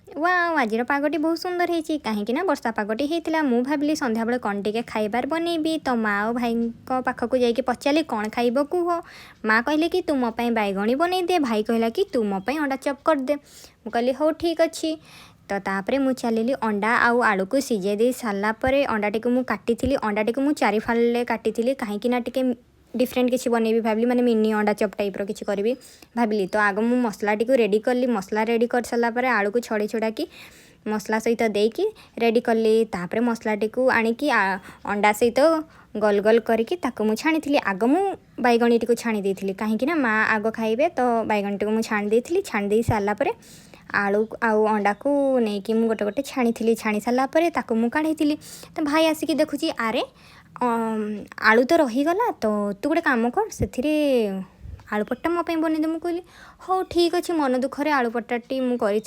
Wow, ଆଜିର ପାଗଟି ବହୁତ ସୁନ୍ଦର ହେଇଛି, କାହିଁକି ନା ବର୍ଷା ପାଗଟି ହେଇଥିଲା। ମୁଁ ଭାବିଲି ସନ୍ଧ୍ୟାବେଳେ କ'ଣ ଟିକେ ଖାଇବାର ବନେଇବି। ତ ମା ଆଉ ଭାଇଙ୍କ ପାଖକୁ ଯାଇକି ପଚାରିଲି, କ'ଣ ଖାଇବ କୁହ? ମା କହିଲେ କି ତୁ ମୋ ପାଇଁ ବାଇଗଣୀ ବନେଇଦେ। ଭାଇ କହିଲା କି ତୁ ମୋ ପାଇଁ ଅଣ୍ଡା ଚପ୍ କରିଦେ। ମୁଁ କହିଲି, ହଉ, ଠିକ୍ ଅଛି। ତ ତାପରେ ମୁଁ ଚାଲିଲି ଅଣ୍ଡା ଆଉ ଆଳୁକୁ ସିଝେଇ ଦେଇ ସାରିଲା ପରେ ଅଣ୍ଡାଟିକୁ ମୁଁ କାଟିଥିଲି। ଅଣ୍ଡାଟିକୁ ମୁଁ ଚାରି ଫାଳରେ କାଟିଥିଲି, କାହିଁକି ନା ଟିକେ ଡିଫରେଣ୍ଟ କିଛି ବନେଇବି ଭାବିଲି, ମାନେ ମିନି ଅଣ୍ଡା ଚପ୍ ଟାଇପ୍ର କିଛି କରିବି ଭାବିଲି। ତ ଆଗ ମୁଁ ମସଲାଟିକୁ ରେଡ଼ି କଲି। ମସଲା ରେଡ଼ି କରିସାରିଲା ପରେ ଆଳୁକୁ ଛଡ଼େଇ ଛୁଡ଼ାକି ମସଲା ସହିତ ଦେଇକି ରେଡ଼ି କଲି। ତାପରେ ମସଲାଟିକୁ ଆଣିକି ଅଣ୍ଡା ସହିତ ଗୋଲ ଗୋଲ କରିକି ତାକୁ ମୁଁ ଛାଣିଥିଲି। ଆଗ ମୁଁ ବାଇଗଣୀଟିକୁ ଛାଣି ଦେଇଥିଲି, କାହିଁକି ନା ମା ଆଗ ଖାଇବେ। ତ ବାଇଗଣୀଟିକୁ ମୁଁ ଛାଣି ଦେଇଥିଲି। ଛାଣି ଦେଇ ସାରିଲା ପରେ ଆଳୁ ଆଉ ଅଣ୍ଡାକୁ ନେଇକି ମୁଁ ଗୋଟେ ଗୋଟେ ଛାଣିଥିଲି। ଛାଣି ସାରିଲା ପରେ ତାକୁ ମୁଁ କାଢ଼ିଥିଲି। ତ ଭାଇ ଆସିକି ଦେଖୁଛି, ଆରେ, ଆଳୁ ତ ରହିଗଲା, ତ ତୁ ଗୋଟେ କାମ କର, ସେଥିରେ ଆଳୁ ପରଟା ମୋ ପାଇଁ ବନେଇଦେ। ମୁଁ କହିଲି, ହଉ, ଠିକ୍ ଅଛି। ମନ ଦୁଃଖରେ ଆଳୁ ପରଟାଟି ମୁଁ କରିଥିଲି।